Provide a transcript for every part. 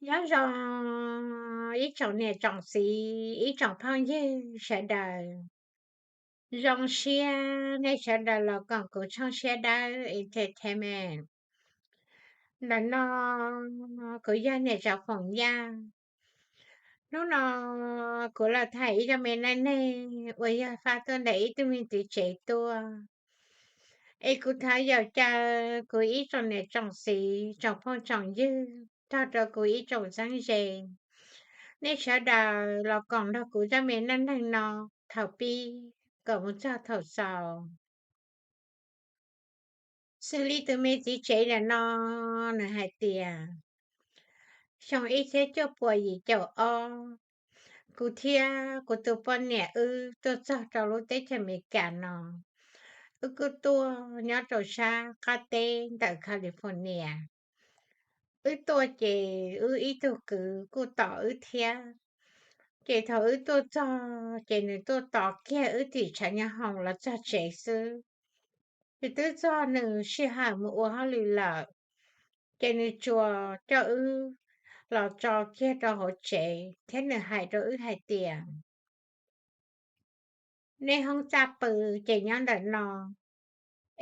Nyob zoo ib tsoom niam tsoom txiv, ib tsoom phooj ywg sawv daws. Zoo siab nej sawv daws los koom kuv tshooj siab dawb entertainment. Ntawm no kuv yog niam tsov Foom Yaj. Hnub no kuv los thaij ib zaj me neej neeg uas yog faj tuaj ntawm ib tug me txiv tsev tuaj. Es kuv thov yaum caw kuv ib tsoom niam tsoom txiv, tsoom phooj tsoom ywg, nrog rau kuv ib tsoom txheeb ze, nej sawv daws los koom nrog kuv zaj me neej neeg no thaum pib kom mus txog thaum xaus. Xws li tus me txiv tsev ntawm no, nws hais tias, xyoo ib txhiab cuaj puas yim caum ob, kuv thiab kuv tus poj niam wb tuaj txog rau lub teb chaws Amelikas no. Wb kuj tuaj nyob rau sab qab teb ntawm California. Wb tuaj ces wb ib tug kwv kuj tos wb thiab. Ces thaum wb tuaj txog ces nws tuaj tos kiag wb tim tshav nyob hoom los txog tsev xwb. Ces twb txog nws sij hawm mus ua hauj lwm lawm, ces nws tsuas coj wb los tso kiag rau hauv tsev thiab nws hais rau wb hais tias, nej hoob txaj pw ces nyob ntawm no,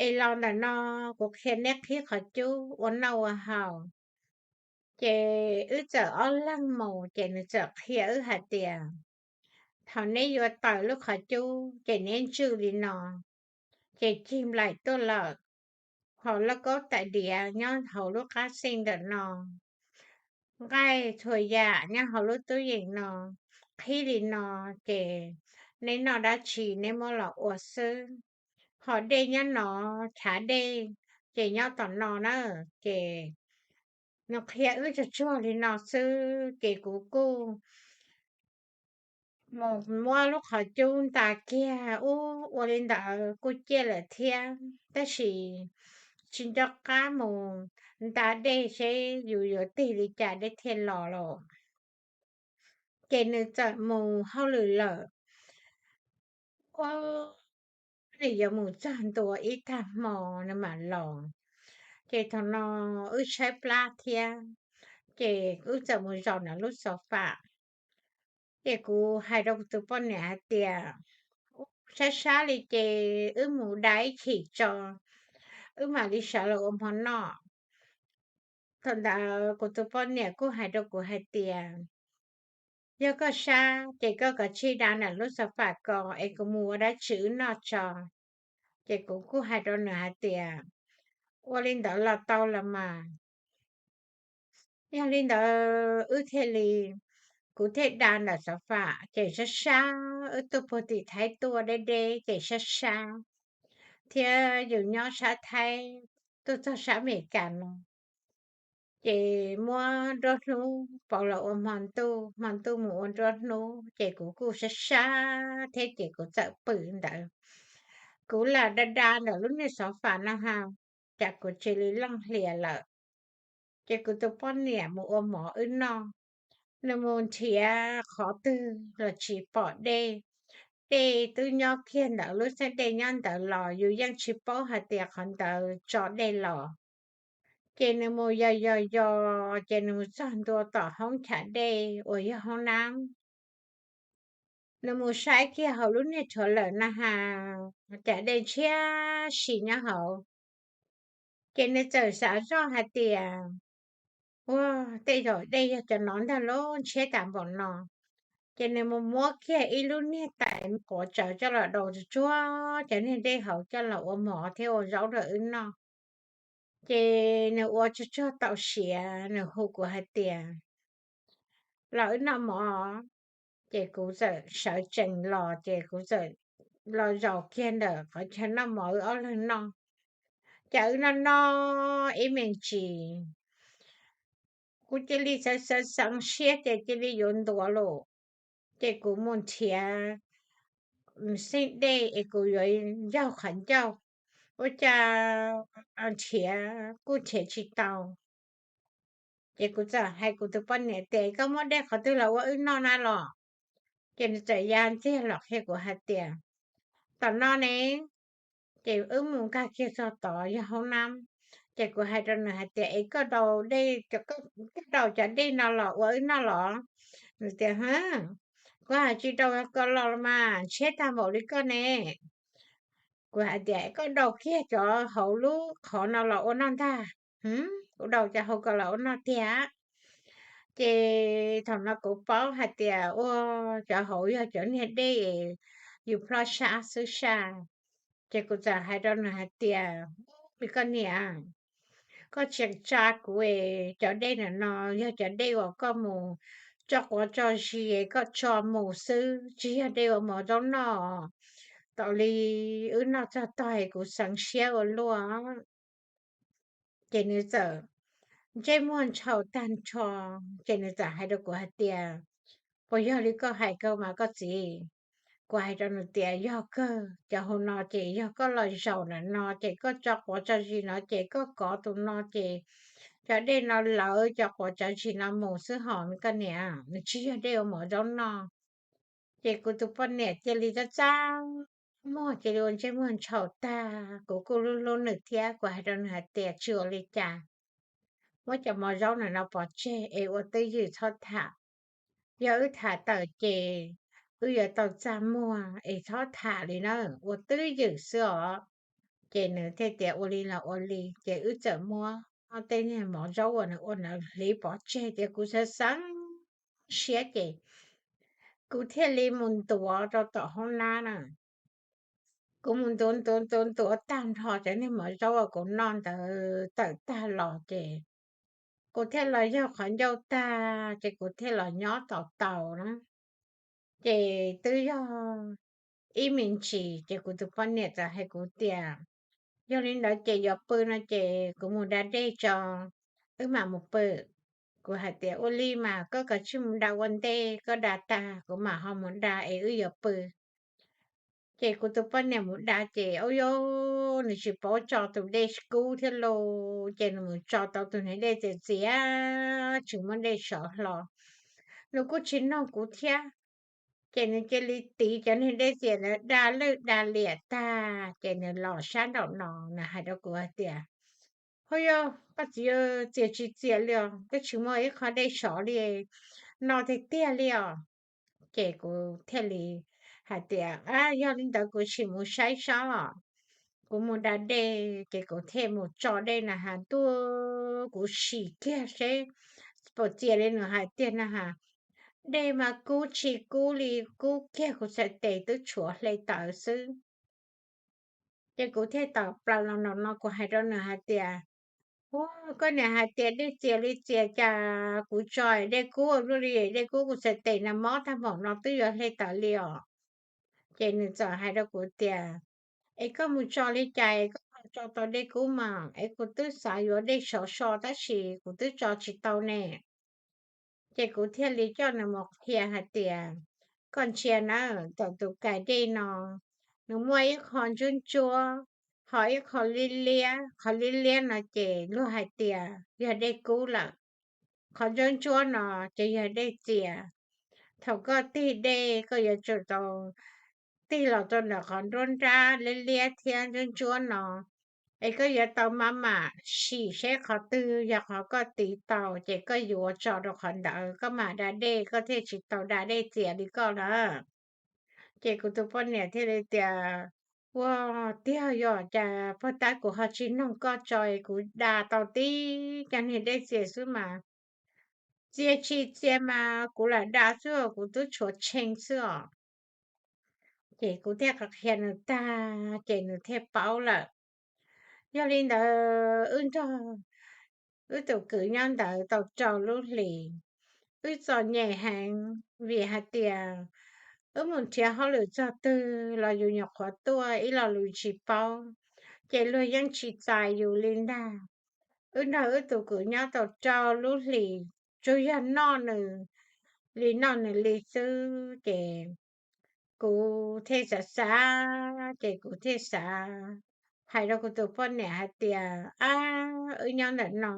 es los ntawm no kuv qhia neb qhib qhov cub ua noj ua haus. Ces wb txawm ob leeg mus ces nws txawm qhia wb hais tias, thaum neb yuav tawm lub qhov cub ces neb ntswj li no, ces cig nplaim tuaj lawm. Ho lauj kaub tais diav nyob hauv lub qab xij ntawm no, nqaij txhua yam nyob hauv lub tub yeem no, qhib li no, ces neb noj dab tsi neb muab los ua xwb. Ho dej nyob no, chav dej, ces nyob tom no na. Ces nws qhia wb tsuag tsuag li no xwb ces kuv kuj mus muab lub qhov cub nta kiag ub, ua li ntawd kuj ciaj lawm thiab, tab sis tsis nco qab mus nta dej seb yus yuav tig li cas dej thiaj los los. Ces nws txawm mus hauj lwm lawm. Ua, nws yuav mus txog ntua ib tag hmo nws mam los. Ces thaum no wb tshaib plab thiab, ces wb txawm mus zaum nram lub xov fam. Ces kuv hais rau kuv tus poj niam hais tias, sab sab li ces wb mus da ib chim tso, wb mam li sawv los ua hmo noj. Thaum ntawd kuv tus poj niam kuj hais rau kuv hais tias, yog koj sab ces koj kav tsij da nram lub xov fam ko es kuv mus ua dab tsi wb noj tso. Ces kuv kuj hais rau nws hais tias, ua li ntawd los tau los mas. Yog li ntawd wb thiaj li, kuv thiaj da ntawm xov fam ces sab sab, wb tuaj puag tim Thaib tuaj deb deb ces sab sab, thiab yus nyob sab Thaib tuaj txog sab Amelikas no, ces muab nruab hnub pauv los ua hmo ntuj, hmo ntuj mus ua nruab hnub, ces kuv kuj sab sab thiab ces kuv txawm pw ntawd. Kuv lam da da ntawm lub niag xov fam no ha, cas kuv cia li looj hlias lawm. Ces kuv tus poj niam mus ua mov wb noj, nws mus nrhiav qhov twg los tsis pom dej. Dej twb nyob kiag ntawd, lub xeeb dej nyob ntawd los yus yeej tsis paub hais tias qhov ntawd tso dej los. Ces nws mus yos yos yos ces nws mus txog ntua tom hoob chav dej uas yog hoob nab. Nws mus saib kiag hauv lub niag rhuav lawm na has, cas dej ntshiab si nyob hauv. Ces nws txawm xav zoj hais tias, ua, tej zaum dej yog cov no ntag los ntshiab tas npaum no. Ces nws mus muab kiag ib lub niag tais quav tsawv coj los daus tsuag tsuag cov niag dej hauv coj los ua mov thiab ua zaub rau wb noj. Ces nws ua tsuag tsuag tau siav, nws hu kuv hais tias, los wb noj mov. Ces kuv txawm sawv tsees los, ces kuv txawm los zaum kiag ntawm qhov chaw noj mov wb ob leeg noj. Ces wb noj noj ib me ntsis, kuv cia li xav xav xav siab ces cia li yuav ntuav lawm. Ces kuv mus nrhiav xeeb dej es kuv yuav ncaug qhov ncauj, ua cas nrhiav kuj nrhiav tsis tau. Ces kuv txawm hais kuv tus poj niam tias, koj muab dej qhov twg los ua wb noj na los? Ces nws txawm ya ntxiag los qhia kuv hais tias, tom no ne. Ces wb mus nkag kiag txog tod yog hoob nab. Ces kuv hais rau nws hais tias, Es koj daus dej, koj daus cov dej no los ua wb noj los? Nws tias, Kuv hais tsis daus ko los los mas ntshiab tag npaum li koj ne. Kuv hais tias, Koj daus kiag cov hauv lub qhov no los ua noj ntag. Kuv daus cov hauv ko los ua noj tiag. Ces thaum no kuv paub hais tias ua cov hauv yog cov niag dej yus plhob sab xwb sab. Ces kuv txawm hais rau nws hais tias, Ub, koj niam, koj tseem tsa kuv es cov dej ntawm no yog cov dej uas koj mus tso quav tso zis koj tso mus xwb, tsis yog dej ua mov zaub noj. Tau li wb noj txog tog es kuv xeev siab ua luaj. Ces nws txawm ntsej muag ntshaus tag nrho, ces nws txawm hais rau kuv hais tias, Puas yog li koj hais ko mas koj txiv? Kuv hais rau nws tias, Yog kawg, cov hauv no ces yog koj los zaum ntawm no ces koj tso quav tso zis no ces koj kov tus no ces cov dej no lawv cov quav cov zis no mus xwb hos, koj niam, nws tsis yog dej ua mov zaub noj. Ces kuv tus poj niam cia li txaj txaj muag, cia li ua ntsej muag ntshaus tag. Kuv kuj hlub hlub nws thiab, kuv hais rau nws hais tias, Tsis ua li cas, muab cov mov zaub ntawm no pov tseg es ua twj ywm txhob tham. Yog wb tham tawm ces wb yuav tau txaj muag es txhob tham li na, ua twj ywm xwb os. Ces nws thiaj tias, Ua li los ua li. Ces wb txawm muab tej niag mov zaub uas nws ua ntawd hliv pov tseg, ces kuv xav xav siab ces kuv thiaj li mus ntuav rau tom hoob nab na. Kuv mus ntuav ntuav ntuav ntuav tag nrho cov niag mov zaub uas kuv noj ntawd tawm tag los ces kuv thiaj los yog qhov ncauj tag ces kuv thiaj los nyob tau tau na. Ces twb yog ib me ntsis ces kuv tus poj niam txawm hais kuv tias, Yog li ntawd ces yuav pw no ces kuv mus da dej tso, wb mam mus pw. Kuv hais tias, Ua li mas koj kav tsij mus da ua ntej, koj da tag kuv mam ho mus da es wb yuav pw. Ces kuv tus poj niam mus da ces, ua rau nws tsis paub tso tus dej kub thiab lauj, ces nws mus tso tau tus niag dej txias txias, tsis muaj dej sov hlo. Nws kuj tsis nug kuv thiab, ces nws cia li tiv cov niag dej txias ntawd da lwj da liam tag ces nws los sab nraum no, nws hais rau kuv hais tias, Ho yog koj txiv txias tsis txias li os, twb tsis muaj ib qho dej sov li no tiag tiag li os. Ces kuv thiaj li hais tias, A, yog li ntawd kuv sim mus saib seb, kuv mus da dej. Ces kuv thiaj mus tso dej na has, tuaj kuv sim kiag seb puas txias li nws hais tiag na has. Dej mas kub tsis kub li, kub kiag kuv txhais tes twb tshuav hle tawv xwb. Ces kuv thiaj tawm plaws los nraum no kuv hais rau nws hais tias, Ua, koj niam hais tias dej txias li txias cas kuv tso dej kub ua luaj li, dej kub kuv txhais tes na mob tag npaum no twb yuav hle tawv li os. Ces nws txawm hais rau kuv tias, Es koj mus tso li cas es koj ho tso tau dej kub mas, es kuv twb xav yuav dej sov so tab sis kuv twb tso tsis tau ne. Ces kuv thiaj li coj nws mus qhia hais tias, Koj ntsia na, ntawm tus kais dej no, nws muaj ib qho ntsuab ntsuab, ho ib qho liab liab, qhov liab liab no ces luag hais tias yog dej kub lawm, qhov ntsuab ntsuab no ces yog dej txias. Thaum koj tig dej koj yuav tsum tau tig los rau ntawm qhov nruab nrab liab liab thiab ntsuab ntsuab no, es koj yuav tau maj mam sim seb qhov twg yog qhov koj tiv tau ces koj yuav tso rau qhov ntawd, koj mam da dej koj thiaj tsis tau da dej txias li koj lawm. Ces kuv tus poj niam thiaj li tias, Ua, tiag yog cas pog tab kuv ho tsis noog koj tso es kuv da tau tib cov niag dej txias xwb mas, txias tsis txias mas kuv lam da xwb, kuv twb tshuav tshee xwb os. Ces kuv thiaj qhia nws tag ces nws thiaj paub lawm. Yog li ntawd wb nrog wb tus kwv nyob ntawd tau rau lub hlis, wb txom nyem heev vim hais tias wb mus nrhiav hauj lwm txog twg los yus nyuam qhuav tuaj ib lo lus tsis paub, ces luag yeej tsis txais yus li ntag. Wb nrog wb tus kwv nyob tau rau lub hlis, tsuas yog noj nws li noj nws li xwb ces kuv thiaj xav xav, ces kuv thiaj xav hais rau kuv tus poj niam hais tias, Ab, wb nyob ntawm no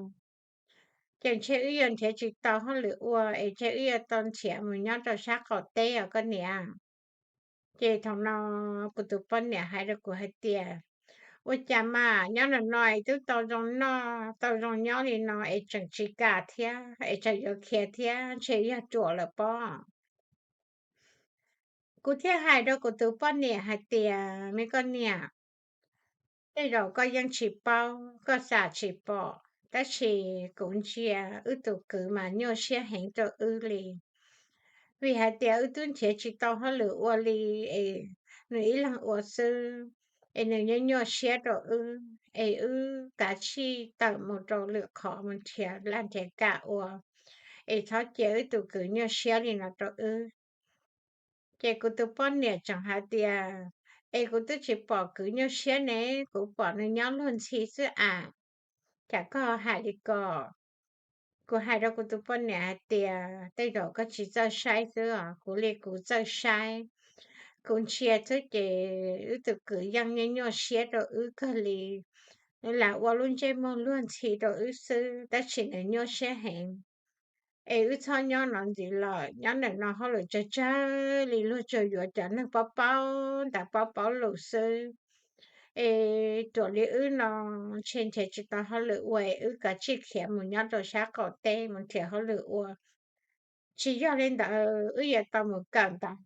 ces ntshe wb yuav nrhiav tsis tau hauj lwm ua es ntshe wb yuav tau nrhiav mus nyob rau sab qaum teb os koj niam. Ces thaum no kuv tus poj niam hais rau kuv hais tias, Ua cas mas nyob no no es twb tau zoo noj tau zoo nyob li no es tseem tsis kam thiab es tseem yuav khiav thiab, ntshe yog ruam lawm pob. Kuv thiaj hais rau kuv tus poj niam hais tias, me koj niam, tej zaum koj yeej tsis paub, koj xam tsis pom, tab sis kuv ntsia wb tus kwv mas nyuaj siab heev rau wb li. Vim hais tias wb twb nrhiav tsis tau hauj lwm ua li, es nws ib leeg ua xwb, es nws nyuaj nyuaj siab rau wb, es wb kav tsij tawm mus rau lwm qhov mus nrhiav laj nrhiav kam ua, es txhob cia wb tus kwv nyuaj siab li no rau wb. Ces kuv tus poj niam tseem hais tias, es kuv twb tsis pom kwv nyuaj siab ne, kuv pom nws nyob luag ntxhi xwb as, cas koj hais li ko? Kuv hais rau kuv tus poj niam hais tias, tej zaum koj tsis txawj saib xwb os, kuv li kuv txawj saib. Kuv ntsia xwb ces wb tus kwv yeej nyuaj nyuaj siab rau wb kawg li. Nws lam ua lub ntsej muag luag ntxhi rau wb xwb, tab sis nws nyuaj siab heev. Es wb txhob nyob no ntxiv lawm, nyob ntawm no hauj lwm tsawg tsawg li, luag tsuas yuav cov neeg paub paub ntawv paub paub lus xwb. Es ruam li wb no, ntshe nrhiav tsis tau hauj lwm ua, es wb kav tsij khiav mus nyob rau sab qaum teb mus nrhiav hauj lwm ua. Tsis yog li ntawd wb yuav tau mus kawm ntawv.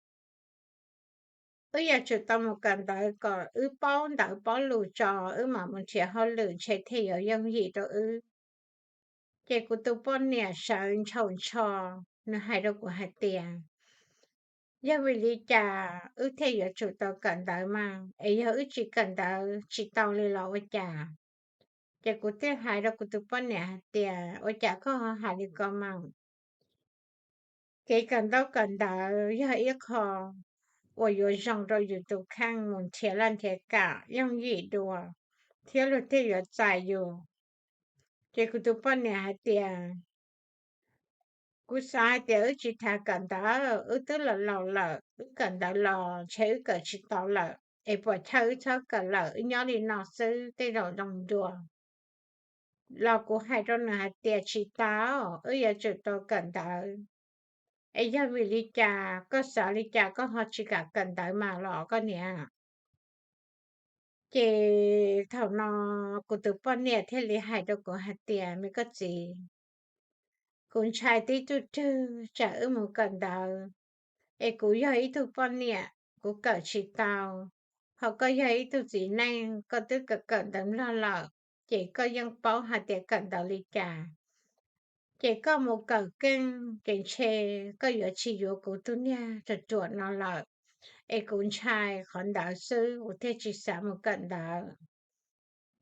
Wb yuav tsum tau mus kawm ntawv kom wb paub ntawv paub lus tso, wb mam mus nrhiav hauj lwm ntshe thiaj yuav yooj yim rau wb. Ces kuv tus poj niam sawv ntshaus ntsho, nws hais rau kuv hais tias, yog vim li cas wb thiaj yuav tsum tau kawm ntawv mas, es yog wb tsis kawm ntawv tsis tau li los ua cas? Ces kuv thiaj hais rau kuv tus poj niam hais tias, ua cas koj ho hais li ko mas? Kev kawm ntaub kawm ntawv yog ib qho uas yuav zoo rau yus tus kheej mus nrhiav laj nrhiav kam yooj yim dua, thiab luag thiaj yuav txais yus. Ces kuv tus poj niam hais tias, kuv xav hais tias wb tsis tham kawm ntawv, wb twb laus laus lawm, wb kawm ntawv los ntshe wb kawm tsis tau lawm, es puas chawj wb txhob kawm lawm, wb nyob li no xwb tej zaum zoo dua. Los kuv hais rau nws hais tias, tsis tau, wb yuav tsum tau kawm ntawv. Es yog vim li cas, koj xav li cas koj ho tsis kam kawm ntawv mas los koj niam? Ces thaum no kuv tus poj niam thiaj li hais rau kuv hais tias, me koj txiv, kuv ntshai tib tug twg tsam wb mus kawm ntawv, es kuv yog ib tug poj niam kuv kawm tsis tau, ho koj yog ib tug txiv neej koj twb kawm kawm ntawv Nplog lawm, ces koj yeej paub hais tias kawm ntawv li cas. Ces koj mus kawm keej ces ntshe koj yuav tsis yuav kuv tus niag ruam ruam no lawm, es kuv ntshai qhov ntawd xwb kuv thiaj tsis xav mus kawm ntawv.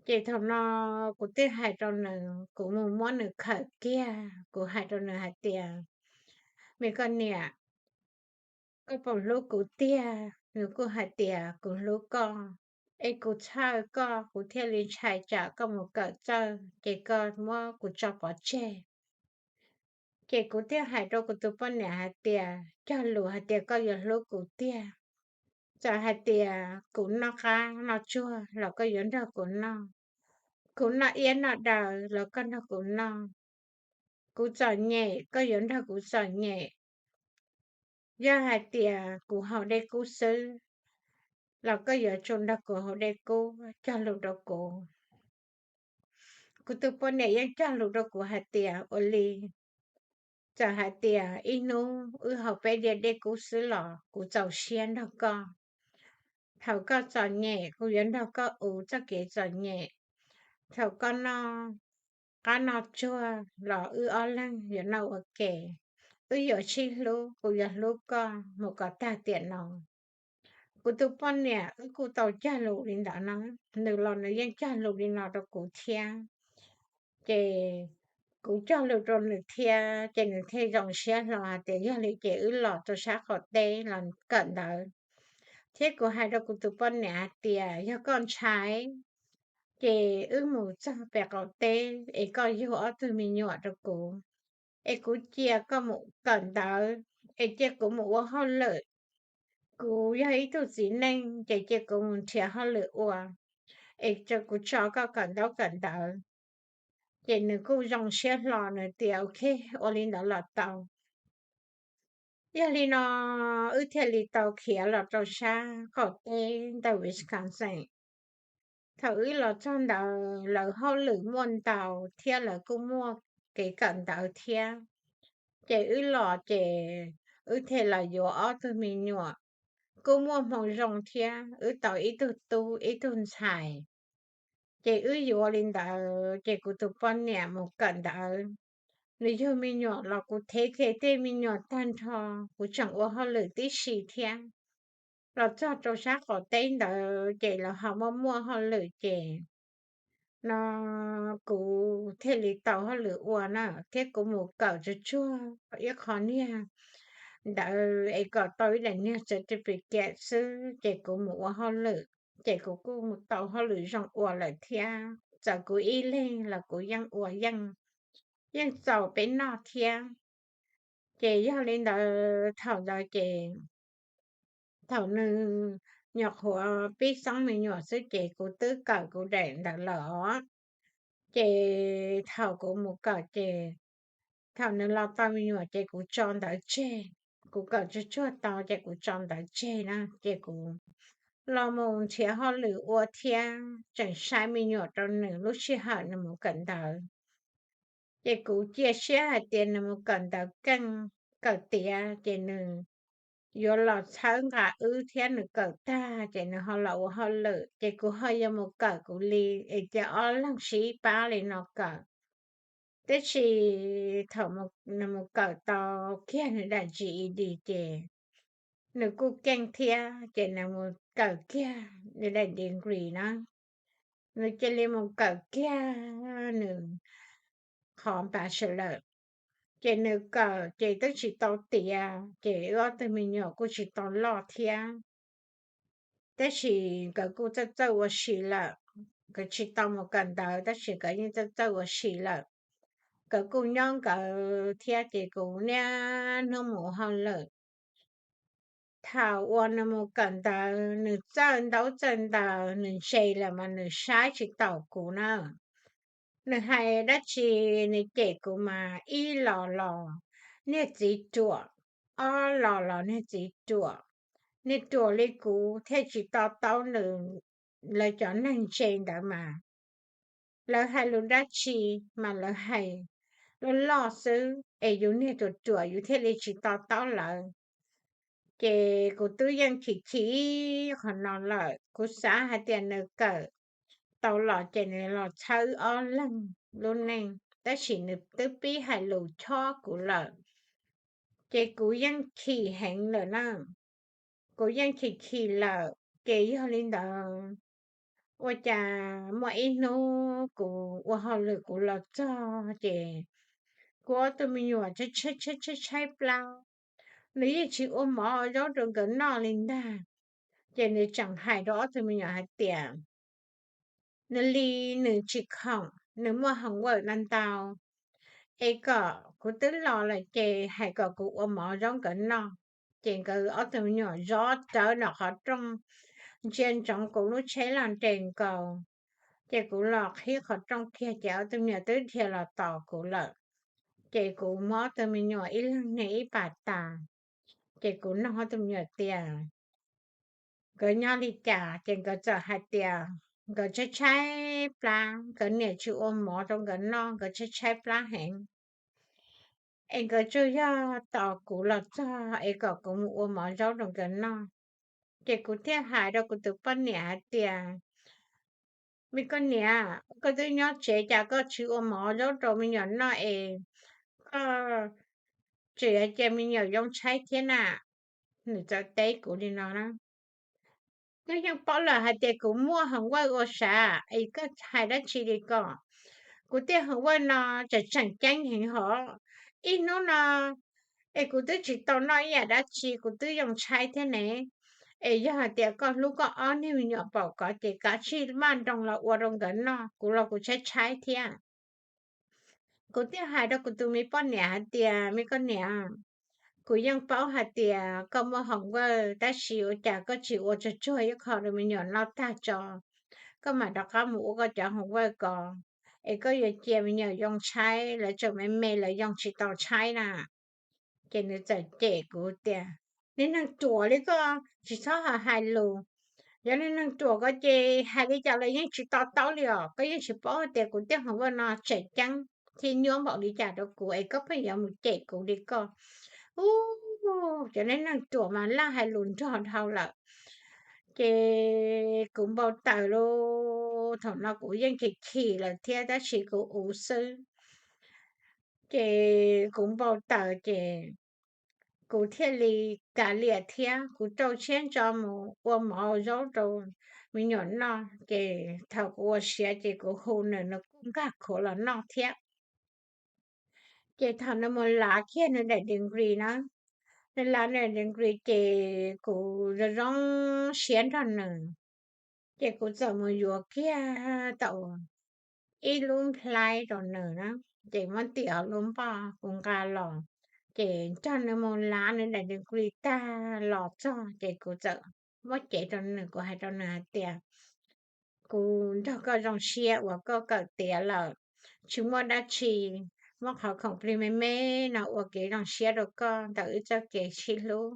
Ces thaum no kuv thiaj hais rau nws, kuv mus muab nws khawm kiag, kuv hais rau nws hais tias, me koj niam, koj puas hlub kuv tiag? Nws kuj hais tias, kuv hlub koj, es kuv txhawj koj, kuv thiaj li ntshai tsam koj mus kawm txawj ces koj muab kuv tso pov tseg. Ces kuv thiaj hais rau kuv tus poj niam hais tias, cog lus hais tias koj yuav hlub kuv tiag. Txawm hais tias kuv noj qab noj tsuag los koj yuav nrog kuv noj, kuv noj iab noj daw los koj nrog kuv noj, kuv txom nyem koj yuav nrog kuv txom nyem. Yog hais tias kuv haus dej kub xwb los koj yuav tsum nrog kuv haus dej kub, cog lus rau kuv. Kuv tus poj niam yeej cog lus rau kuv hais tias, ua li, txawm hais tias ib hnub wb haus peb diav dej kub xwb los kuv txaus siab nrog koj. Thaum koj txom nyem kuv yuav nrog koj ua txoj kev txom nyem. Thaum koj noj qab noj tsuag los wb ob leeg yuav noj ua ke. Wb yuav sib hlub, kuv yuav hlub koj mus kom tag tiam no. Kuv tus poj niam wb kuj tau cog lus li ntawd no, nws los nws yeej cog lus li no rau kuv thiab. Ces kuv cog lus rau nws thiab ces nws thiaj zoo siab hlo hais tias yog li ces wb los rau sab qaum teb los kawm ntawv. Thiab kuv hais rau kuv tus poj niam hais tias yog koj ntshai ces wb mus txog pem qaum teb es koj yug ob tug me nyuam rau kuv, es kuv cia koj mus kawm ntawv, es cia kuv mus ua hauj lwm. Kuv yog ib tug txiv neej ces cia kuv mus nrhiav hauj lwm ua, es kuv tso koj kawm ntaub kawm ntawv. Ces nws kuj zoo siab hlo, nws tias ok, ua li ntawd los tau. Yog li no wb thiaj li tau khiav los rau sab qaum teb ntawm Wisconsin. Thaum wb los txog ntawd lawv hauj lwm muaj ntau thiab lawv kuj muaj kev kawm ntawv thiab. Ces wb los ces wb thiaj los yuav ob tug me nyuam, kuj muaj hmoo zoo thiab, wb tau ib tug tub ib tug ntxhais. Ces wb yuav li ntawd ces kuv tus poj niam mus kawm ntawv, nws yug me nyuam los kuv thev kiag tej me nyuam tag nrho, kuv tseem ua hauj lwm tib si thiab. Los txog rau sab qaum teb ntawd ces lawv ho muaj muaj hauj lwm ces no kuv thiaj li tau hauj lwm ua na, thiab kuv mus kawm tsuag tsuag ib qho niag ntawd es kom tau ib daim niag certificate xwb ces kuv mus ua hauj lwm, ces kuv kuj mus tau hauj lwm zoo ua lawm thiab. Txawm kuv ib leeg los kuv yeej ua yeej, yeej txaus peb noj thiab. Ces yog li ntawd thaum ntawd ces thaum nws nyuam qhuav pib xoob me nyuam xwb ces kuv twb kawm kuv daim ntawd lawm os. Ces thaum kuv mus kawm ces thaum nws los tau me nyuam ces kuv tso ntawv tseg, kuv kawm tsuag tsuag tau ces kuv tso ntawv tseg na, ces kuv los mus nrhiav hauj lwm ua thiab tseem saib me nyuam rau nws lub sij hawm nws mus kawm ntawv. Ces kuv cia siab hais tias nws mus kawm ntawv keej kawm tiav ces nws yuav los txhawb nqa wb thiab nws kawm tag ces nws ho los ua hauj lwm, ces kuv ho yuav mus kawm kuv li, es cia ob leeg sib pab li no kawm. Tab sis thaum nws mus kawm tau kiag nws daim GED ces nws kuj keej thiab ces nws mus kawm kiag nws daim degree na, nws cia li mus kawm kiag nws qhov bachelor. Ces nws kawm ces twb tsis tau tiav ces wb ob tug me nyuam kuj tsis tau loj thiab. Tab sis nkawd kuj txawj txawj ua si lawm, nkawd tsis tau mus kawm ntawv tab sis nkawd yeej txawj txawj ua si lawm. Nkawd kuj nyob nkawd thiab ces kuv niaj hnub mus ua hauj lwm. Thaum uas nws mus kawm ntawv nws txawj ntaub txawj ntawv nws ntse lawm mas nws saib tsis taus kuv na. Nws hais dab tsi nws cem kuv mas ib los los niag txiv ruam, ob los los niag txiv ruam, niag ruam li kuv thiaj tsis to taub nws, lawv cov neeg ntse ntawd mas lawv hais lus dab tsi mas lawv hais loj loj xwb es yus niag ruam ruam yus thiaj li tsis to taub lawv. Ces kuv twb yeej chim chim qhov no lawm, kuv xav hais tias nws kawm tau los ces nws los txhawb ob leeg lub neej, tab sis nws twb pib hais lus chob kuv lawm, ces kuv yeej chim heev lawm na. Kuv yeej chim chim lawm ces yog li ntawd ua cas muaj ib hnub kuv ua hauj lwm kuv los txog ces kuv ob tug me nyuam tshaib tshaib tshaib plab, nws yeej tsis ua mov ua zaub rau nkawd noj li ntag. Ces nws tseem hais rau ob tug me nyuam hais tias nws li nws tsis khoom, nws muaj homework ntau ntau, es kom kuv twb los lawm ces hais kom kuv ua mov zaub nkawd noj. Ces nkawd ob tug me nyuam zov rawv nram qhov rooj ntsia ntsoov kuv lub tsheb los nres nkaus. Ces kuv los qhib qhov rooj kiag ces ob tug me nyuam twb dhia los tos kuv lawm. Ces kuv muab ob tug me nyuam ib leeg niag ib pas tas, ces kuv nug ob tug me nyuam tias nkawd nyob li cas, ces nkawd txawm hais tias nkawd tshaib tshaib plab, nkawd niam tsis ua mov rau nkawd noj, nkawd tshaib tshaib plab heev, es nkawd tsuas yog tos kuv los txog es kom kuv mus ua mov zaub rau nkawd noj. Ces kuv thiaj hais rau kuv tus poj niam hais tias, me koj niam, koj twb nyob tsev cas koj tsis ua mov zaub rau me nyuam noj es koj tseem yuav cia me nyuam yoo tshaib thiab na? Nws txawm teb kuv li no na. Koj yeej paub lawm hais tias kuv muaj homework ua sav es koj hais dab tsi li ko? Kuv tej homework no tseem tseem ceeb heev hov. Ib hnub no es kuv twb tsis tau noj ib yam dab tsi, kuv twb yoo tshaib thiab ne. Es yog hais tias koj hlub koj ob niag me nyuam paum ko ces kav tsij maj nroos los ua rau nkawd noj, kuv los kuv tshaib tshaib thiab. Kuv thiaj hais rau kuv tus me poj niam hais tias, me koj niam, kuv yeej paub hais tias koj muaj homework tab sis ua cas koj tsis ua tsuag tsuag ib qho rau me nyuam noj tag tso, koj mam rov qab mus ua koj cov homework ko, es koj yuav cia me nyuam yoo tshaib, lawv tseem me me lawv yoo tsis tau tshaib na. Ces nws txawm cem kuv tias, niag neeg ruam li koj tsis txhob hais lus, Yog nej neeg ruam ko ces hais li cas los yeej tsis to taub li os, koj yeej tsis paub tias kuv tej hauv vaj no tseem ceeb thiab nyuaj npaum li cas rau kuv es koj pheej yuav mus cem kuv li koj. Ub, cov nej neeg ruam mas laj hais lus nrog dhau lawm. Ces kuv npau taws lauj, thaum no kuv yeej chim chim lawm thiab tab sis kuv uv xwb. Ces kuv npau taws ces kuv thiaj li kav liam thiab kuv rau siab ntso mus ua mov zaub rau me nyuam noj. Ces thaum kuv ua siav ces kuv hu nws, nws kuj nkag khuav los noj thiab. Ces thaum nws mus lav kiag nws daim degree na, nws lav nws daim degree ces kuv zoo zoo siab nrog nws. Ces kuv txawm mus yuav kiag tau ib lub nplhaib rau nws na, ces muab tim hauv lub npoj kuv nqa los, ces nrog nws mus lav nws daim degree tag los txog ces kuv txawm muab cev rau nws, kuv hais rau nws hais tias, kuv nrog koj zoo siab uas koj kawm tiav lawm, tsis muaj dab tsi, muab qhov khoom plig me me no ua kev zoo siab rau koj ntawm wb txoj kev sib hlub,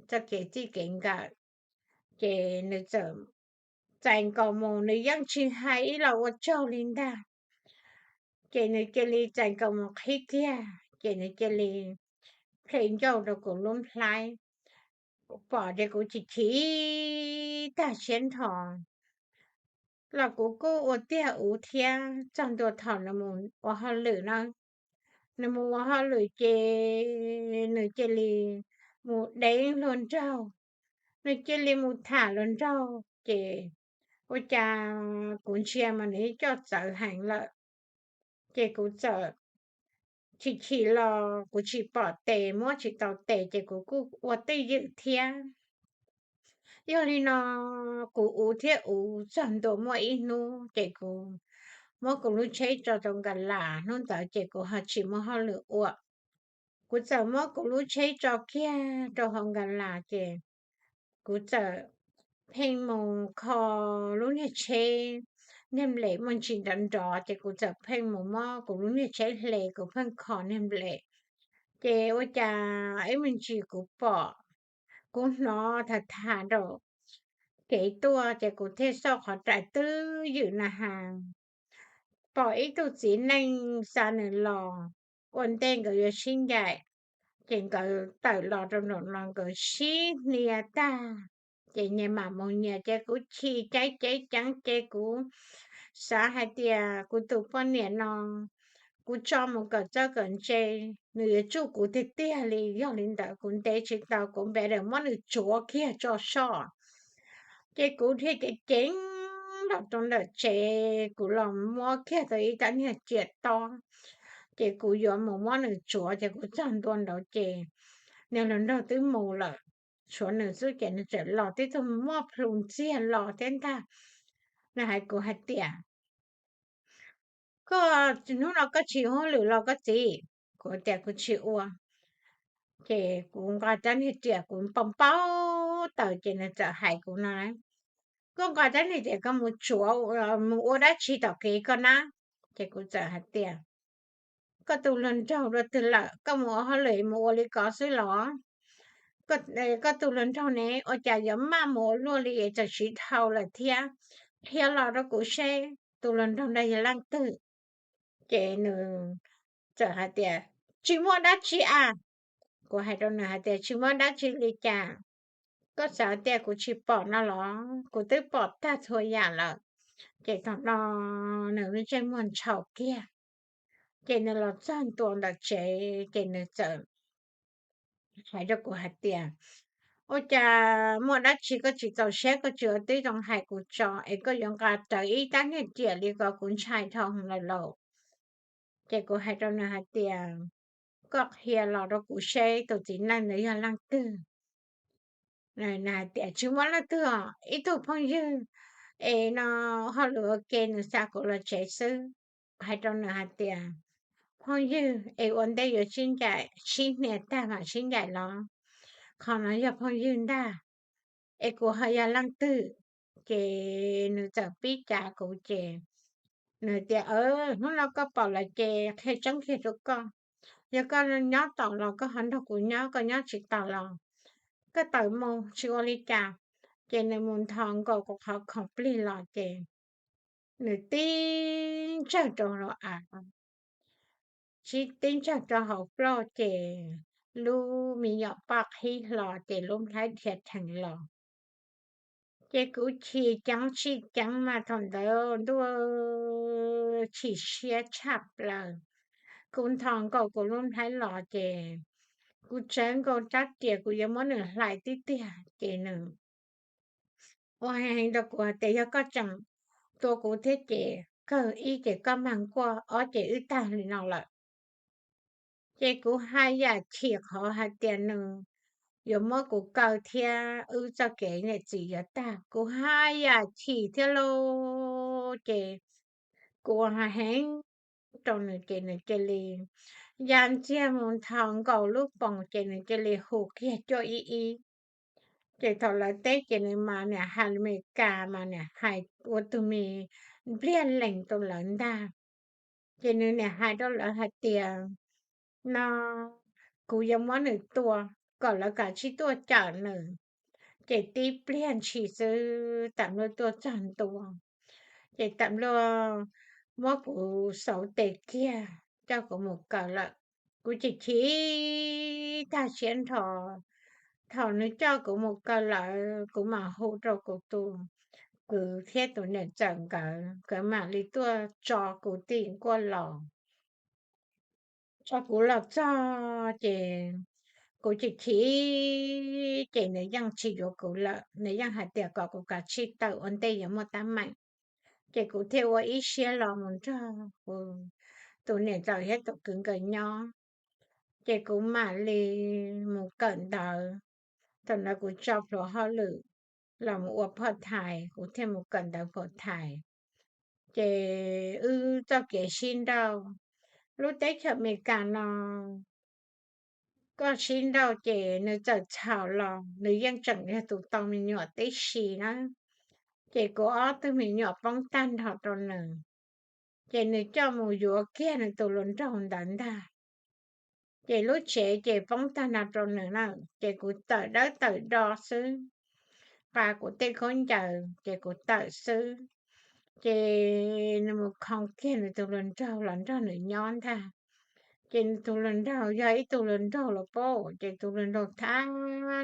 txoj kev txij kev nkawm. Ces nws txawm txais nkaus mus, nws yeej tsis hais ib los ua tsaug li ntag. Ces nws cia li txais nkaus mus qhib kiag, ces nws cia li ple ncauj rau kuv lub nplhaib. Kuv pom ces kuv chim chim tag siab nrho, los kuv kuj ua tiag uv thiab txog ntua thaum nws mus ua hauj lwm na. Nws mus ua hauj lwm ces nws cia li mus deev hluas nraug, nws cia li mus tham hluas nraug ces ua cas kuv ntsia mas nws coj txawv heev lawm. Ces kuv txawm chim chim los kuv tsis pom tes, muab tsis tau tes ces kuv kuj ua twj ywm thiab. Yog li no kuv uv thiab uv txog ntua muaj ib hnub ces kuv muab kuv lub tsheb tso rau nkas las, hnub ntawd ces kuv ho tsis muaj hauj lwm ua. Kuv txawm muab kuv lub tsheb tso kiag rau hauv nkas las ces kuv txawm pheej mus kho lub niag tsheb niag nplem muaj ntsis nrov nrov ces kuv txawm pheej mus muab kuv lub niag tsheb hle, kuv pheej kho niag nplem. Ces ua cas ib me ntsis kuv pom, kuv hnov tham tham rau kev tuaj ces kuv thiaj xauj qhov rais twb ywm na has, pom ib tug txiv neej xa nws los ua ntej nkawd yuav sib ncaim, ces nkawd tawm los rau nraum no nkawd sib hnia tag, ces nyias mam mus nyias ces kuv chim ceeb ceeb ces kuv xav hais tias kuv tus poj niam no kuv tso mus kawm txawj kawm ntse, nws yuav tsuj kuv tiag tiag li. Yog li ntawd kuv ntev tsis tau kuv npe daws muab nws tsuav kiag tso soj. Ces kuv dhia ceev ceev los rau ntawm tsev, kuv los muab kiag tau ib rab niag riam tob, ces kuv yuav mus muab nws tsuav ces kuv txog ntua nraud ces niag hluas nraug twb mus lawm, tshuav nws xwb ces nws txawm los tib tug muaj plhu ntxiag los thiab ntag. Nws hais kuv hais tias, koj hnub no koj tsis ua hauj lwm los koj txiv? Kuv tias kuv tsis ua. Ces kuv nqa rab niag riam kuv npau npau taws ces nws txawm hais kuv no, koj nqa rab niag riam koj mus tsuav mus ua dab tsi tom kev koj na? Ces kuv txawm hais tias, koj tus hluas nraug dua twg lawm, koj mus ua hauj lwm mus ua li ko xwb los? Koj tus hluas nraug ne ua cas yuav maj mus ua luaj li es txawm siv dhau lawm thiab? Qhia los rau kuv seb tus hluas nraug ntawd yog leej twg. Ces nws txawm hais tias, tsis muaj dab tsi a. Kuv hais rau nws hais tias, tsis muaj dab tsi li cas, koj xav tias kuv tsis pom no los? Kuv twb pom tag txhua yam lawm. Ces thaum no nws lub ntsej muag ntshaum kiag, ces nws los txog ntua ntawm tsev ces nws txawm hais rau kuv hais tias, ua cas muaj dab tsi koj tsis txaus siab koj tsis ua tib zoo hais kuv tso es koj yuav nqa rawv ib rab niag riam li ko, kuv ntshai dhau lawm lauj. Ces kuv hais rau nws hais tias, koj qhia los rau kuv seb tus txiv neej ntawd yog leej twg. Nws hais tias, tsis muaj leej twg, ib tug phooj ywg es no hauj lwm ua ke nws xa kuv los tsev xwb. Hais rau nws hais tias, phooj ywg es ua ntej yuav sib ncaim, sib hnia tag mam sib ncaim los? Qhov no yog phooj ywg ntag, es kuv ho yog leej twg? Ces nws txawm pib cav kuv ces nws tias, hnub no koj pom lawm ces qhia tseeb kiag rau koj, yog koj nyob tau los koj ho nrog kuv nyob, koj nyob tsis tau los koj tawm mus tsis ua li cas. Ces nws mus nthos nkaus kuv qhov khoom plig los ces nws tib ntsawg rau hauv av, tib ntsawg rau hauv plauj ces lub me nyuam poj qhib hlo ces lub nplhaib dhia theem los. Ces kuv chim ceev tsim ceev mas thaum ntawd ntuj chim siab tshaj plaws. Kuv nthos nkaus kuv lub nplhaib los ces kuv tsawv nkaus rab riam kuv yuav muab nws hlais tib tiag ces nws ua heev rau kuv hais tias yog koj tseem tua kuv thiab ces kawg, ib ces koj mag nkuaj, ob ces wb tag li no lawm. Ces kuv haj yam chim qhov hais tias nws yuav muab kuv kaw thiab wb txoj kev niam txiv yuav tag, kuv haj yam chim thiab lauj. Ces kuv ua heev rau nws ces nws cia li ya ntxiag mus nthos nkaus lub poos ces nws cia li hu kiag cuaj ib ib. Ces thaum lawv teb ces nws mas niam hais Amelikas mas niam hais ua tus me npliag lees rau lawv ntag. Ces nws niam hais rau lawv hais tias no kuv yuav muab nws tua kom lawv kav tsij tuaj cawm nws. Ces tib pliag ntshis xwb tam luaj tuaj txog ntua, ces tam luaj muab kuv xauv tes kiag coj kuv mus kaw lawm. Kuv chim chim tag siab nrho. Thaum nws coj kuv mus kaw lawm kuv mam hu rau kuv tus kwv thiab tus niam ntxawm nkawd, nkawd mam li tuaj tso kuv tim nkuaj los. Tso kuv los txog ces kuv chim chim ces nws yeej tsis yuav kuv lawm, nws yeej hais tias kom kuv kav tsij tawm ua ntej yuav muaj teeb meem. Ces kuv thiaj ua ib siab los mus nrog kuv tus niam ntxawm thiab tus kwv nkawd nyob. Ces kuv mam li mus kawm ntawv. Thaum ntawd kuv tso plhuav hauj lwm los mus ua phoj thais, kuv thiaj mus kawm ntawv phoj thais. Ces wb txoj kev sib nrauj, lub teb chaws Amelikas no koj sib nrauj ces nws txawm txhaum los nws yeej tseem yog tus tau me nyuam tib si na. Ces kuv ob tug me nyuam poob tag nrho rau nws, ces nws coj mus yuav kiag nws tus hluas nraug ntawd ntag. Ces lub tsev ces poob tag nrho rau nws na, ces kuv tawm dawb tawm do xwb, pa kuv tej khaub ncaws ces kuv tawm xwb. Ces nws mus khoo kiag nws tus hluas nraug los nrog nws nyob ntag. Ces nws tus hluas nraug yog ib tug hluas nraug los paub, ces tus hluas nraug thab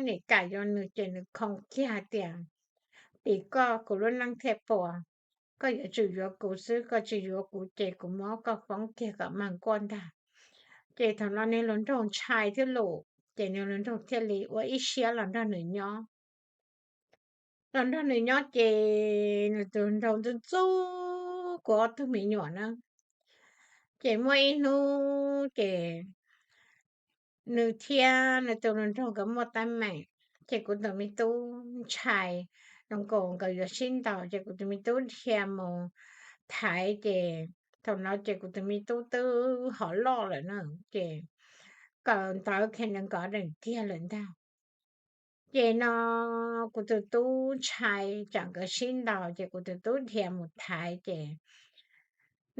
nim kam yuav nws ces nws khoo kiag hais tias, tim koj kuv lub neej thiaj puas, koj yuav tsum yuav kuv xwb, koj tsis yuav kuv ces kuv muab koj foob kiag kom mag nkuaj ntag. Ces thaum no nws hluas nraug ntshai thiab lus, ces nws hluas nraug thiaj li ua ib siab los nrog nws nyob. Los nrog nws nyob ces nws tus nraug ntxub ntxub kuv ob tug me nyuam na. Ces muaj ib hnub ces nws thiab nws tus hluas nraug nkawd muaj teeb meem, ces kuv tus me tub ntshai, zoo nkaus nkawd yuav sib ntaus, ces kuv tus me tub dhia mus thaiv, ces thaum no ces kuv tus me tub twb hov loj lawm na, ces kawm ntawv khe nws nkawd deem kiag lawm ntag. Ces no kuv tus tub ntshai tsam nkawd sib ntaus, ces kuv tus tub dhia mus thaiv, ces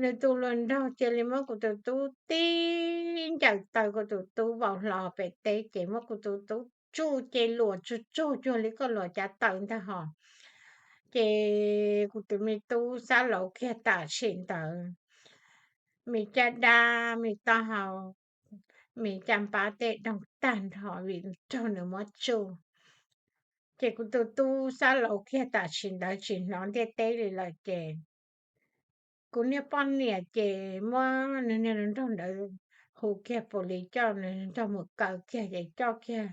nws tus hluas nraug cia li muab kuv tus tub tib ncaws taw, kuv tus tub vau hlo pem teb, ces muab kuv tus tub tsuj ces luas tsuj tsuag cuag li koj luas cav taws ntag hos. Ces kuv tus me tub xab lauv kiag tam sim ntawd, me caj dab, me taub hau, me caj npab tej doog tag nrho vim raug nws muab tsuj. Ces kuv tus tub xab lauv kiag tam sim ntawd tsis hnov ntiaj teb li lawm ces kuv niag poj niam ces muab nws niag hluas nraug ntawd hu kiag pus lis coj nws nraug mus kaw kiag ces coj kiag,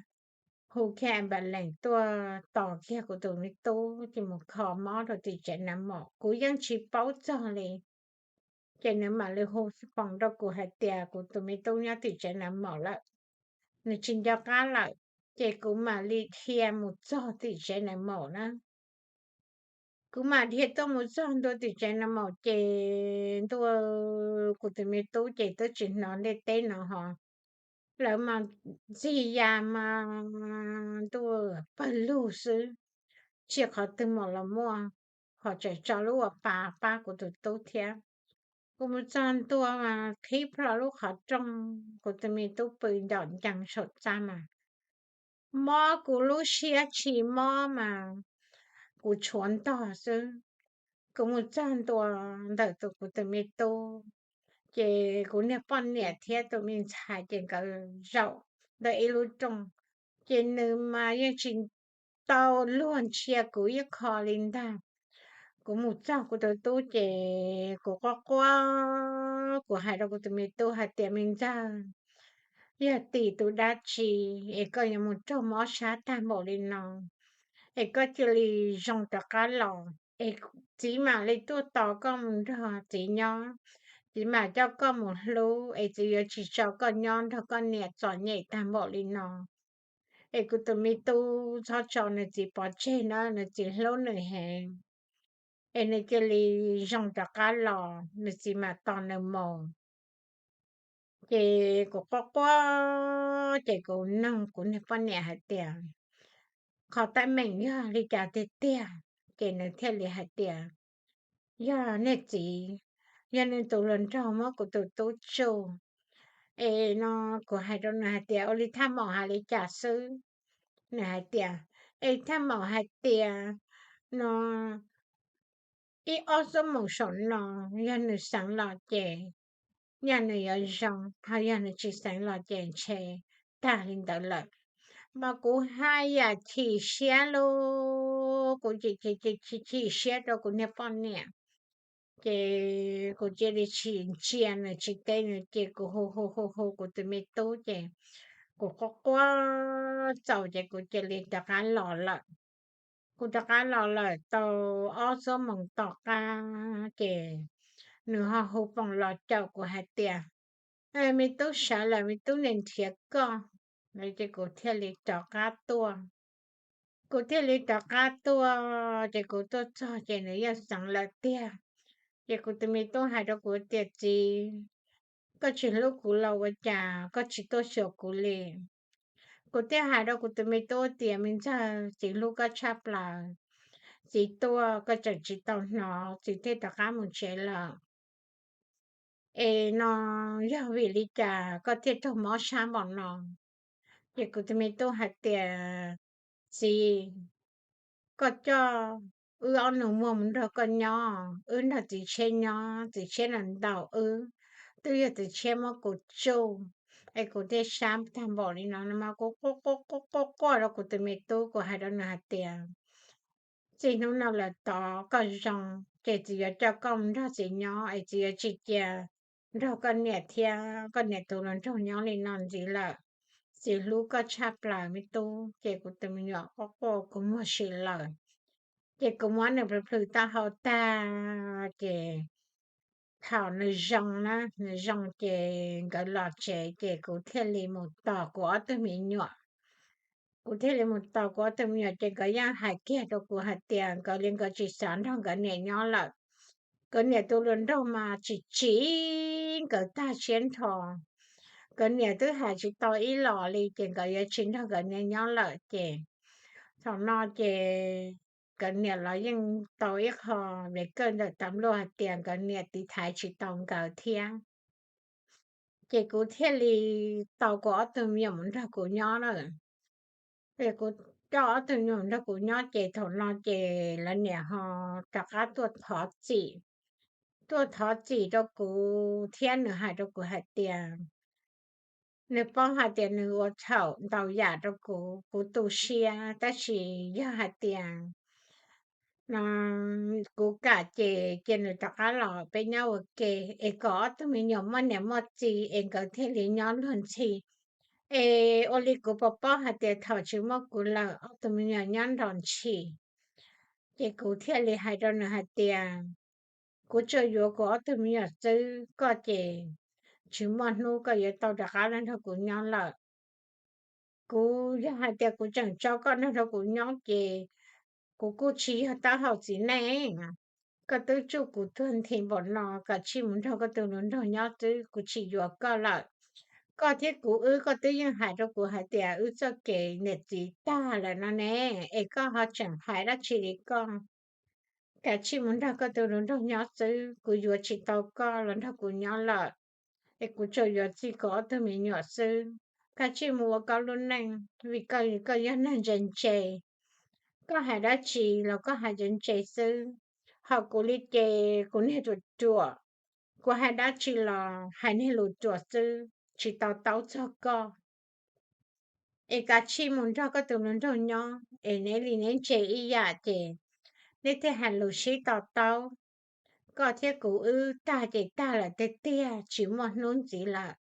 hu kiag ambulance tuaj tos kiag kuv tus me tub ces mus kho mob rau tim tsev Nas Maum. Kuv yeej tsis paub txog li, ces nws mam li hu foos rau kuv hais tias kuv tus me tub nyob tim tsev Nas Maum lawm, nws tsis nco qab lawm. Ces kuv mam li dhia mus txog tim tsev Nas Maum na. Kuv mam dhia tuaj mus txog ntua tim tsev Nas Maum ces ntua, kuv tus me tub ces twb tsis hnov ntiaj teb no hos, lawv mas ntxig ya mas ntua pawg lug xwb, tsis qhov twg mus los muaj, hos tseem tso lub ua pa pab kuv tus tub thiab. Kuv mus txog ntua mas qhib plho lub qhov rooj, kuv tus me tub pw ncom ncees saum txaj mas mob kuv lub siab tsis mob mas kuv tshuav ntog xwb. Kuv mus txog ntua ntawm tus kuv tus me tub, ces kuv niag poj niam thiab tus me ntxhais ces nkawd zaum ntawm ib lub rooj, ces nws mas yeej tsis tau luag ntsia kuv ib qho li ntag. Kuv mus txog kuv tus tub ces kuv quaj quaj, kuv hais rau kuv tus me tub hais tias, me ntxawg, yog tim tus dab tsi es koj yuav mus raug mob sab tag npaum li no, es koj cia li zoo rov qab los es txiv mam li tuaj tos koj mus nrog txiv nyob, txiv mam coj koj mus hlub es txiv yuav tsis tso koj nyob nrog koj niam txom nyem tag npaum li no. Es kuv tus me tub txhob tso nws txiv pov tseg na, nws txiv hlub nws heev, es nws cia li zoo rov qab los nws txiv mam tos nws mus. Ces kuv quaj quaj, ces kuv nug kuv niag poj niam hais tias, qhov teeb meem yog li cas tiag tiag? Ces nws thiaj li hais tias, yog niag txiv, yog nws tus hluas nraug muab kuv tus tub tsuj. Es no kuv hais rau nws hais tias, ua li thaj maum hais li cas xwb? Nws hais tias, es thaj maum hais tias no ib ob xuab moos saum no, yog nws xeev los ces nyaj nws yuav zoo, ho yog nws tsis xeev los ces ntshe tag li ntawd lawm. Mas kuv haj yam chim siab lauj, kuv chim siab rau kuv niag poj niam. Ces kuv cia li tsis ntsia nws tsis teb nws, ces kuv hu hu hu hu kuv tus me tub, ces kuv quaj quaj txaus ces kuv cia li rov qab los lawm. Kuv rov qab los lawm tau ob xuab moos tom qab ces nws ho hu foom los caum kuv hais tias, me tub sawv lawm, me tub, nws nrhiav koj. Ces kuv thiaj li rov qab tuaj. Kuv thiaj li rov qab tuaj, ces kuv tuaj txog ces nws yeej xeev lawm tiag. Ces kuv tus me tub hais rau kuv tias, txiv, koj tsis hlub kuv los ua cas koj tsis tuaj xyuas kuv li? Kuv thiaj hais rau kuv tus me tub tias, me ntxawg, txiv hlub koj tshaj plaws. Txiv tuaj koj tseem tsis tau hnov, txiv thiaj rov qab mus tsev lawm. Es no yog vim li cas koj thiaj raug mob sab npaum no? Ces kuv tus me tub hais tias, txiv, koj coj wb ob nus muag mus nrog koj nyob, wb nrog txiv tshiab nyob, txiv tshiab los ntaus wb, twb yog txiv tshiab muab kuv tsuj, es kuv thiaj sab tag npaum li no no mas. Kuv quaj quaj quaj quaj rau kuv tus me tub, kuv hais rau nws hais tias, txij hnub no lawm tod koj zoo, ces txiv yuav coj koj mus nrog txiv nyob, es txiv yuav tsis cia nrog koj niam thiab koj niam tus hluas nraug nyob li no ntxiv lawm. Txiv hlub koj tshaj plaws me tub. Ces kuv tus me nyuam quaj quaj kua muag si lawm. Ces kuv muab nws plhws plhws taub hau tag, ces thaum nws zoo na, nws zoo ces nkawd los tsev, ces kuv thiaj li mus tos kuv ob tug me nyuam. Kuv thiaj li mus tos kuv ob tug me nyuam, ces nkawd yeej hais kiag rau kuv hais tias nkawd li nkawd tsis xav nrog nkawd niam nyob lawm. Nkawd niam tus hluas nraug mas tsis tsim nkawd tag siab nrho. Nkawd niam twb hais tsis tau ib los li, ces nkawd yuav tsis nrog nkawd niam nyob lawm. Ces thaum no ces nkawd niam los yeej tau ib qho vim kawj ntawm tas npluaj hais tias nkawd niam tiv thaiv tsis tau nkawd thiab. Ces kuv thiaj li tau kuv ob tug me nyuam mus nrog kuv nyob lawm. Kuv coj ob tug me nyuam nrog kuv nyob, ces thaum no ces lawv niam ho rov qab tuaj thov txim. Tuaj thov txim rau kuv thiab nws hais rau kuv hais tias nws paub hais tias nws ua txhaum ntau yam rau kuv, kuv tu siab, tab sis yog hais tias no kuv kam ces cia nws rov qab los peb nyob ua ke, es kom ob tug me nyuam muaj niam muaj txiv es nkawd thiaj li nyob luag ntxhi. Es ua li kuv puas paub hais tias thaum tsis muaj kuv lawm ob tug me nyuam nyob nrog ntxhi. Ces kuv thiaj li hais rau nws hais tias, kuv tsuas yuav kuv ob tug me nyuam xwb, koj ces tsis muaj hnub koj yuav tau rov qab los nrog kuv nyob lawm. Kuv yog hais tias kuv tseem tso koj nrog rau kuv nyob ces kuv kuj tsis yog taub hau txiv neej. Koj twb tsuj kuv tuag nthi npaum no, koj cia li mus nrog koj tus hluas nraug nyob xwb, kuv tsis yuav koj lawm. Koj thiab kuv wb, koj twb yeej hais rau kuv hais tias wb txoj kev niam txiv tag lawm no ne, es koj ho tseem hais dab tsi li koj? Koj cia li mus nrog koj tus hluas nraug nyob xwb, kuv yuav tsis tau koj los nrog kuv nyob lawm. Es kuv tsuas yuav txij kuv ob tug me nyuam xwb. Koj cia li mus ua koj lub neej, vim koj, koj yog neeg ntse ntse. Koj hais dab tsi los koj hais ntse ntse xwb, ho kuv li ces kuv niag ruam ruam, kuv hais dab tsi los hais niag lus ruam xwb, tsis to taub txog koj. Es kav tsij mus nrog koj tus hluas nraug nyob es neb li neb ntse ib yam ces neb thiaj hais lus sib to taub. Koj thiab kuv wb tag ces tag lawm tiag tiag, tsis muaj hnub ntxiv lawm.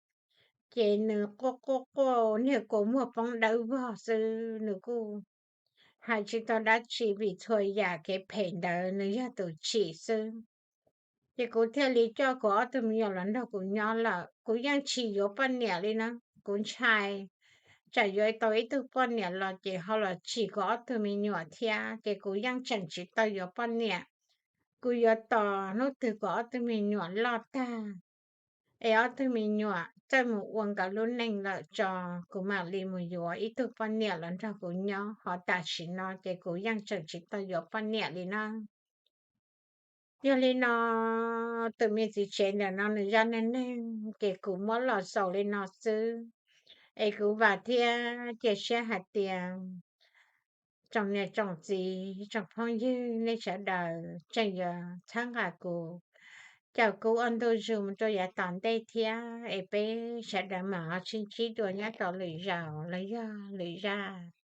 Ces nws quaj quaj quaj niag kua muag poob dawb vog xwb, nws kuj hais tsis tau dab tsi vim txhua yam kev phem ntawd nws yog tus tsim xwb. Ces kuv thiaj li coj kuv ob tug me nyuam los nrog kuv nyob lawm, kuv yeej tsis yuav poj niam li na. Kuv ntshai tsam yuav tau ib tug poj niam los ces ho los tsim kuv ob tug me nyuam thiab, ces kuv yeej tseem tsis tau yuav poj niam. Kuv yuav tos hnub twg kuv ob tug me nyuam loj tag es ob tug me nyuam txawj mus ua nkawd lub neej lawm tso, kuv mam li mus yuav ib tug poj niam los nrog kuv nyob, ho tam sim no ces kuv yeej tseem tsis tau yuav poj niam li na. Yog li no, tus me txiv tsev ntawm no nws zaj neej neeg ces kuv muab los xaus li no xwb. Es kuv vam thiab cia siab hais tias tsoom niam tsoom txiv tsoom phooj ywg nej sawv daws tseem yuav txhawb nqa kuv, caum kuv ua ntu zus mus rau yav tom ntej thiab, es peb sawv daws mam ho sib ntsib dua nyob rau lwm zaus los yog lwm zaj.